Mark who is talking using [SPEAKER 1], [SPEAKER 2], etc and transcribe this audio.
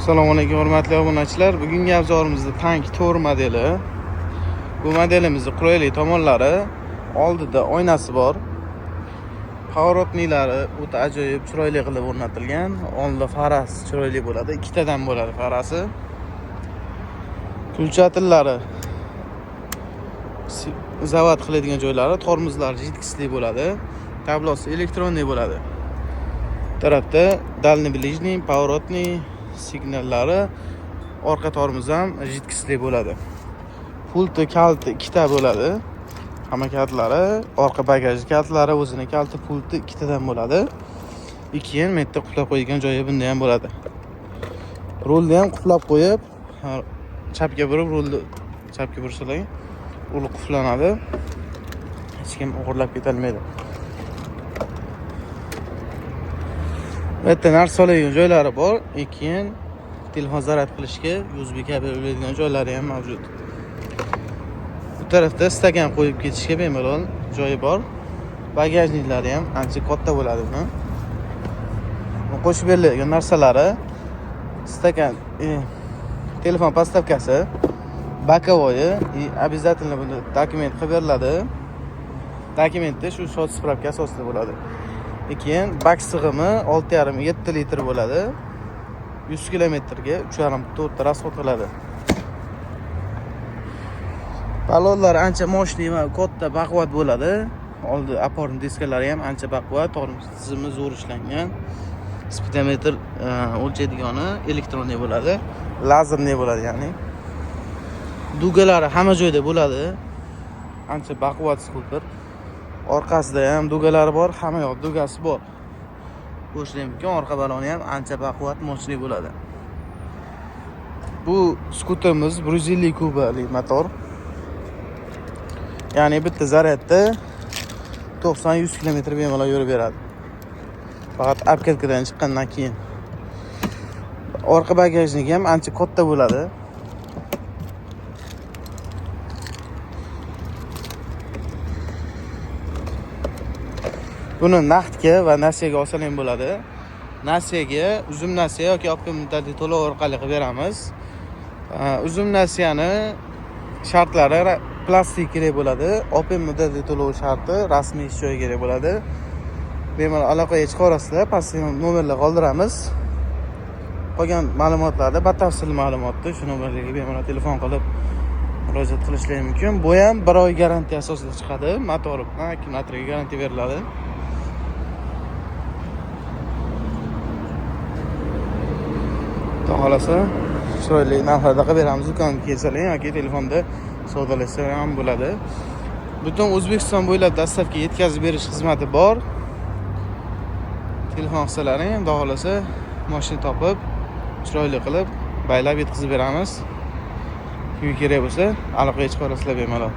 [SPEAKER 1] Assalomu alaykum, hurmatli obunachilar. Bugungi obzorimizda Tank 4 modeli. Bu modelimizning qulaylik tomonlari: oldida oynasi bor. Поворотник lari o'ta ajoyib, chiroyli qilib o'rnatilgan. Oldida farasi chiroyli bo'ladi. Ikkitadan bo'ladi farasi. Включатель lari, zavod qiladigan joylari, tormozlari жидкость li bo'ladi. Tablosi электронный bo'ladi. Bu tarafda дальний, ближний, поворотный signallari, orqa tormoz ham жидкость li bo'ladi. Pulti, kaliti ikkita bo'ladi. Hamma kalitlari, orqa bagaj kalitlari, o'zini kaliti, pulti ikkitadan bo'ladi. Keyin bu yerda qulflab qo'ygan joyi bunda ham bo'ladi. Rulni ham qulflab qo'yib, chapga burib, rulni chapga bursalar, rul qulflanadi. Hech kim o'g'irlab ketolmaydi. Bu yerda narsa soladigan joylari bor. Keyin telefon zaryad qilishga USB kabel ulaydigan joylari ham mavjud. Bu tarafda stakan qo'yib ketishga bemalol joyi bor. Багажник lari ham ancha katta bo'ladi buni. Buni qo'shib beriladigan narsalari: stakan, telefon подставка si, боковой и обязательно bunda dokument qilib beriladi. Dokumentda shu счёт справка asosida bo'ladi. Keyin bak sig'imi 6,5-7 litr bo'ladi. 100 kilometrga 3,5-4 ta расход qiladi. Balonlar ancha мощный va katta, baquvvat bo'ladi. Oldi опорный diskalari ham ancha baquvvat, tormoz tizimi zo'r ishlangan. Spidometr o'lchaydigani электронный bo'ladi. Лазерный bo'ladi, ya'ni. Дуга lari hamma joyda bo'ladi. Ancha baquvvat skuter. Orqasida ham дуга lari bor, hamma yoq дуга si bor. Ko'rishlar mumkin, orqa baloni ham ancha baquvvat, мощный bo'ladi. Bu skuterimiz 150 kubali motor. Ya'ni bitta zaryadda 90-100 km bemalol yurib beradi. Faqat обкатка dan chiqqandan keyin. Orqa багажник i ham ancha katta bo'ladi. Buni naqdga va nasiyaga olsa ham bo'ladi. Nasiyaga uzum nasiya yoki olib muddatli to'lov orqali qilib beramiz. Uzum nasiyani shartlari plastik kerak bo'ladi. Open muddatli to'lov sharti rasmiy ish joyi kerak bo'ladi. Bemalol aloqaga chiqaverasizlar, pastga nomerlar qoldiramiz. Qolgan ma'lumotlarda, batafsil ma'lumotni shu nomerlarga bemalol telefon qilib murojaat qilishlari mumkin. Bu ham bir oy garantiya asosida chiqadi. Motori bilan akkumulyatoriga garantiya beriladi. Xudo xohlasa, chiroyli narxlarda qilib beramiz. Do'konga kelsalar yoki telefonda savdolashsa ham bo'ladi. Butun O'zbekiston bo'ylab доставка, yetkazib berish xizmati bor. Telefon qilsalaring, Xudo xohlasa, mashina topib, chiroyli qilib, baylab yetkazib beramiz. Kimga kerak bo'lsa, aloqaga chiqaverasizlar bemalol.